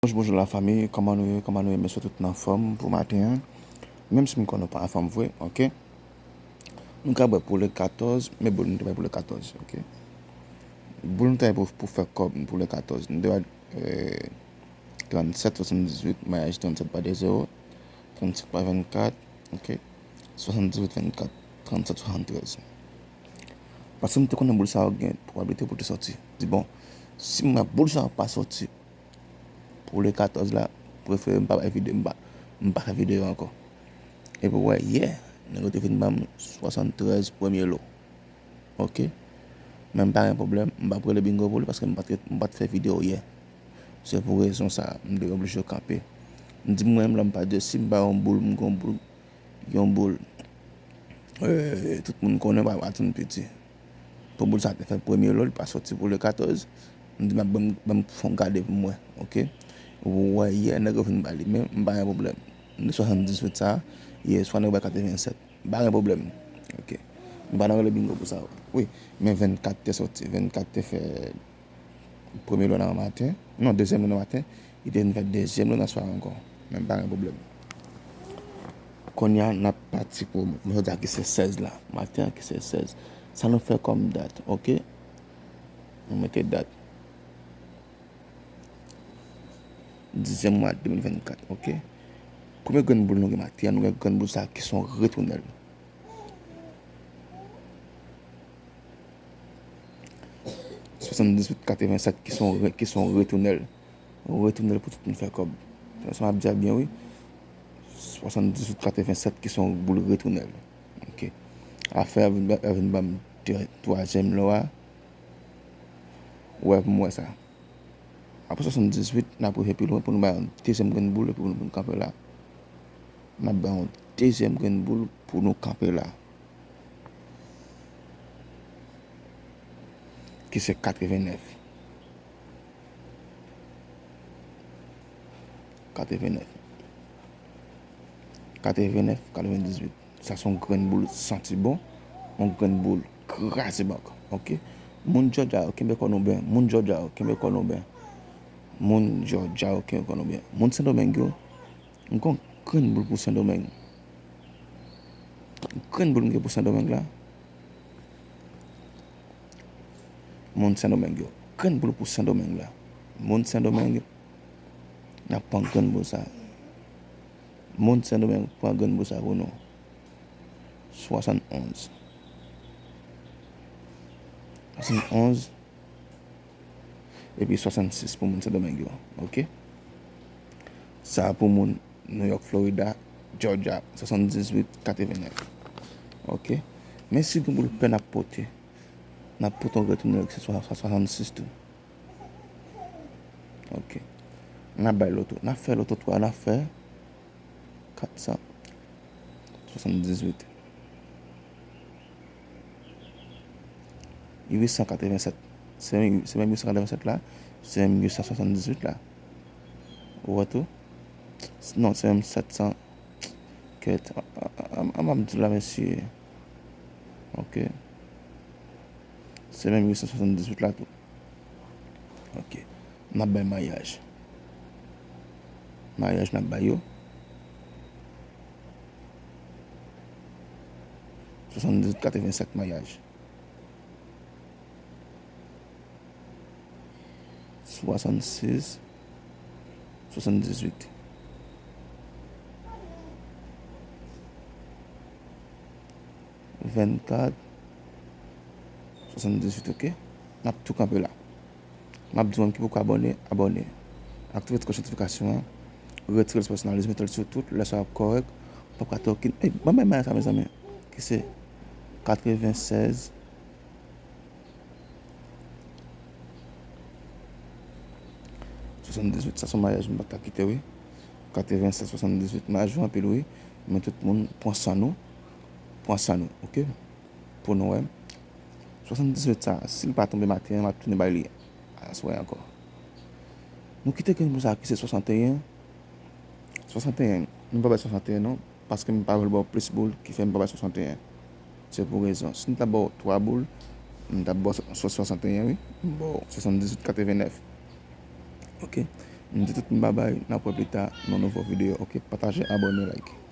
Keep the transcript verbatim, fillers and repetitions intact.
Bonjou, bonjou lafanmi, kòman nou ye? Kòman nou ye? M swete tout nou anfòm pou maten an. Menm si m konnen nou pa anfòm vre, oke? Nou ka wè pou le katòz, men boul nou te bay pou le katòz, oke? Boul nou te bay pou, pou fè kòb pou le katòz. Nou te bay, euh, trannsèt swasanndizuit, mayaj trannsèt pa de zewo, trannsèt pa vennkat, oke? Swasanndizuit vennkat, trannsèt swasanntrèz. Paske m te konnen boul sa yo gen pwobablite pou te sòti. Di bon, si m wè boul sa yo pa sòti, pou le katòz la, prefere m pa bay videyo, m pa, m pa fè videyo ankò. Epi w wè, yè, nèg yo te vin ban m swasanntrèz premye lo. Oke? Men m pa gen pwoblèm, m p ap rele bingo pou li paske m pa t, m pa t fè videyo yè. Se pou rezon sa a, m te oblije kanpe. M di mwen menm lè m pa de si m ba yon boul, m gen yon boul, yon boul. Euh, tout moun konnen pa, pa timoun piti. Pou boul sa te fè premye lo, li pa sòti pou le katòz. M di m ap ban m, ban m fè yon gade pou m wè, oke? Ou wè yè nèg yo fin ba li, men m pa gen pwoblèm. M di swasanndizuit sa, yè swa nèg yo bay katrevennsèt. M pa gen pwoblèm. Oke. M pa nan rele bingo pou sa. Wi, men vennkat te sòti. Vennkat te fè premye lo nan maten. Non, dezyèm lo nan maten. Li te vin fè dezyèm lo nan sware ankò. Men m pa gen pwoblèm. Kounye a, n ap pati pou mwen jodi a ki se sèz la. Maten an ki se sèz. Sa nou fè kòm dat, oke? Nou mete dat. Dizyèm mwa de mil vennkat, oke? Premye grenn boul nou gen maten an, nou gen grenn boul sa ki se yon retounèl. Swasanndizuit katrevennsèt ki se yon re-, ki se yon retounèl. Retounèl pou tout moun fè kòb. Sa m ap di a byen, wi. Swasanndizuit katrevennsèt ki se yon boul retounèl. Oke. Afè a vin ba-, a vin ban m twa-, twazyèm lo a. Ou wè pou m wè sa. Apre swasanndizuit, n ap rive pi lwen pou nou bay yon dezyèm grenn boul epi pou nou, pou nou kanpe la. N ap bay yon dezyèm grenn boul pou nou kanpe la. Ki se katrevennèf. Katrevennèf. Katrevennèf, katrevendizuit. Sa se yon grenn boul santi bon, yon grenn boul kraze bank, oke? Moun Jòdja yo, kenbe kò nou byen. Moun Jòdja yo, kenbe kò nou byen. Moun Jòdja yo, kenbe kò nou byen. Moun Sendomeng yo, m gon grenn boul pou Sendomeng. Grenn boul m gen pou Sendomeng la. Moun Sendomeng yo, grenn boul pou Sendomeng la. Moun Sendomeng, n ap pran grenn boul sa. Moun Sendomeng, pran grenn boul sa pou nou. Swasannonz. Swasannonz. Epi swasannsis pou moun Sendomeng yo. Oke? Sa a pou moun New York, Florida, Georgia, swasanndizuit, katrevennèf. Oke? Men si gen boul pè n ap pote, n ap pote yon retounèl ki se swa, swa swasannsis tou. Oke. N ap bay loto. N ap fè loto twa, n ap fè kat san swasanndizuit. Uit san katrevennsèt. Se menm, se menm uit san katrevennsèt la, se menm uit san swasanndizuit la. Ou wè tou? Non, se menm sèt san. Kèt. An, an, an, an m ap di la, mesye. Oke. Se menm uit san swasanndizuit la tou. Oke. N ap bay mayaj. Mayaj n ap bay yo. Swasanndizuit katrevennsèt mayaj. Swasannsis, swasanndizuit. Vennkat, swasanndizuit, oke? N ap tou kanpe la. M ap di w menm ki poko abòne, abòne. Aktive ti klòch notifikasyon an. Retire l sou pèsonalize, mete l sou tout. Lè sa w ap kòrèk. W p ap rate okenn. Ey, ban m bay mayaj sa, mezanmi. Ki se katrevennsèz, swasanndizuit, sa se yon mayaj m pa t ka kite, wi. Katrevennsèz swasanndizuit, mayaj yo anpil, wi. Men tout moun, pran san nou. Pran san nou, oke? Pou nou wè. Swasanndizuit sa, si l pa tonbe maten an, m ap tounen bay li aswè ankò. Nou kite grenn boul sa ki se swasanteyen. Swasanteyen, nou pa bay swasanteyen non, paske m pa vle ba w plis boul ki fè m pa bay swasanteyen. Se pou rezon. Si m ta ba w twa boul, m ta ba w swa-, swasanteyen, wi. M ba w swasanndizuit katrevennèf. Oke. M di tout moun babay, n ap wè pita nan nouvo videyo, oke? Pataje, abòne, like.